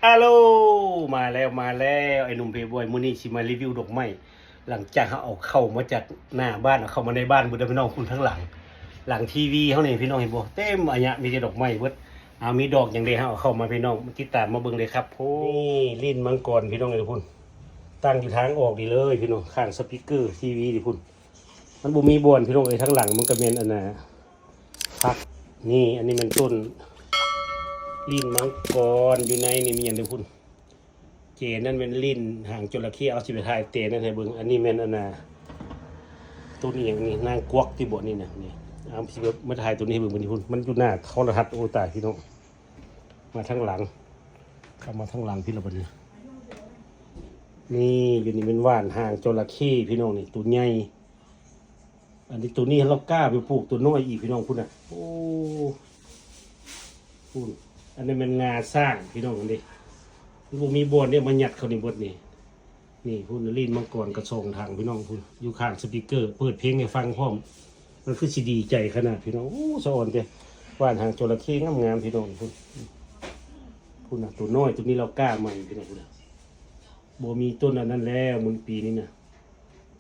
ຮາໂຫຼ ມາແລ້ວ ມາແລ້ວ ໄອ້ໜຸ່ມເພບອຍ ມື້ນີ້ຊິມາຣີວິວດອກໄມ້ ຫຼັງຈາກເຮົາເອົາເຂົ້າມາຈາກໜ້າບ້ານ ເອົາເຂົ້າມາໃນບ້ານເບິດເດີພີ່ນ້ອງ. ພຸ້ນທາງຫຼັງ ຫຼັງທີວີເຮົານີ້ພີ່ນ້ອງເຫັນບໍ່ ເຕັມອາຍະມີແຕ່ດອກໄມ້ເບິດ. ເອົາ ມີດອກຫຍັງເດ ເຮົາເອົາເຂົ້າມາພີ່ນ້ອງ ມາຕິດຕາມມາເບິ່ງເລີຍຄັບ. ໂອ້ ນີ້ ລີ້ນມັງກອນພີ່ນ້ອງເອີຍ ພຸ້ນ ຕັ້ງຢູ່ທາງອອກນີ້ເລີຍພີ່ນ້ອງ ຂ້າງສະປີກເກີທີວີນີ້ພຸ້ນ. ມັນບໍ່ມີບ່ອນພີ່ນ້ອງເອີຍ ທາງຫຼັງມັນກະແມ່ນອັນນ່າ ຜັກ. ນີ້ ອັນນີ້ແມ່ນຕົ້ນ ລີ້ນມັງກອນ ຢູ່ໃນນີ້ມີຫຍັງເດພຸ້ນ. ເຈນັ້ນແມ່ນລີ້ນຫາງຈໍລະເຂ້ ເອົາ ຊິໄປຖ່າຍເຕນັ້ນໃຫ້ເບິ່ງ. ອັນນີ້ແມ່ນອັນນ່າ ຕົ້ນອີ່ຫຍັງນີ້ ນາງກວັກຕິບໍນີ້ນະ. ນີ້ ເອົາ ຊິມາຖ່າຍໂຕນີ້ໃຫ້ເບິ່ງບັດນີ້ພຸ້ນ ມັນຢູ່ໜ້າໂທລະທັດ. ໂອ້ ຕາຍພີ່ນ້ອງ ມາທາງຫຼັງ ເຂົ້າມາທາງຫຼັງພີ້ລະບັດນີ້. ນີ້ ຢູ່ນີ້ແມ່ນຫວ່ານຫາງຈໍລະເຂ້ພີ່ນ້ອງ ນີ້ໂຕໃຫຍ່. ອັນນີ້ໂຕນີ້ລາວກ້າໄປປູກໂຕນ້ອຍອີກພີ່ນ້ອງ ພຸ້ນນະ. ໂອ້ ພຸ້ນ ອັນນີ້ແມ່ນງາຊ້າງພີ່ນ້ອງ ອັນນີ້ ມັນບໍ່ມີບ່ອນເດ້ ມາຍັດເຂົ້ານີ້ເບິດນີ້. ນີ້ພຸ້ນ ລີ້ນມັງກອນກະສອງຖັງພີ່ນ້ອງ ພຸ້ນ ຢູ່ຂ້າງສະປີກເກີ ເປີດເພງໃຫ້ຟັງພ້ອມ. ມັນຄືຊິດີໃຈຂະໜາດພີ່ນ້ອງ. ໂອ້ ສະອອນເດ້ ຫວ່ານຫາງຈໍລະເຂ້ງາມໆ ພີ່ນ້ອງ ພຸ້ນ ພຸ້ນນະ. ໂຕນ້ອຍໂຕນີ້ລາວກ້າໃໝ່ພີ່ນ້ອງ ພຸ້ນນະ. ບໍ່ມີຕົ້ນອັນນັ້ນແລ້ວມື້ປີນີ້ນະ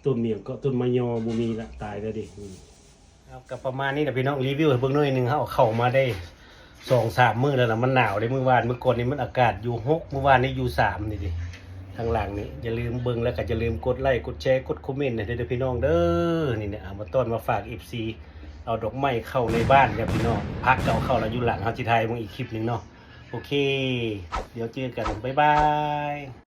ຕົ້ນຫຍັງເກາະ ຕົ້ນມະຍໍບໍ່ມີລະ ຕາຍແລ້ວເດ້. ເອົາ ກະປະມານນີ້ລະພີ່ນ້ອງ ຣີວິວໃຫ້ເບິ່ງໜ້ອຍໜຶ່ງ. ເຮົາເຂົ້າມາໄດ້ສອງສາມມື້ແລ້ວລະ ມັນໜາວເດ້. ມື້ວານມື້ກ່ອນນີ້ມັນອາກາດຢູ່ຫົກ ມື້ວານນີ້ຢູ່ສາມນີ້ເດ້. ທາງຫຼັງນີ້ຢ່າລືມເບິ່ງ ແລ້ວກະຢ່າລືມກົດໄລ້ ກົດແຊ ກົດຄອມເມັນໃຫ້ເດີພີ່ນ້ອງເດີ. ນີ້ນະ ເອົາມາຕ້ອນມາຝາກເອັຟຊີ ເອົາດອກໄມ້ເຂົ້າໃນບ້ານເດີພີ່ນ້ອງ. ຜັກກະເອົາເຂົ້າລະຢູ່ຫຼັງ ເຮົາຊິຖ່າຍເບິ່ງອີກຄລິບໜຶ່ງເນາະ. ໂອເຄ ດຽວເຈີກັນ ບາຍບາຍ.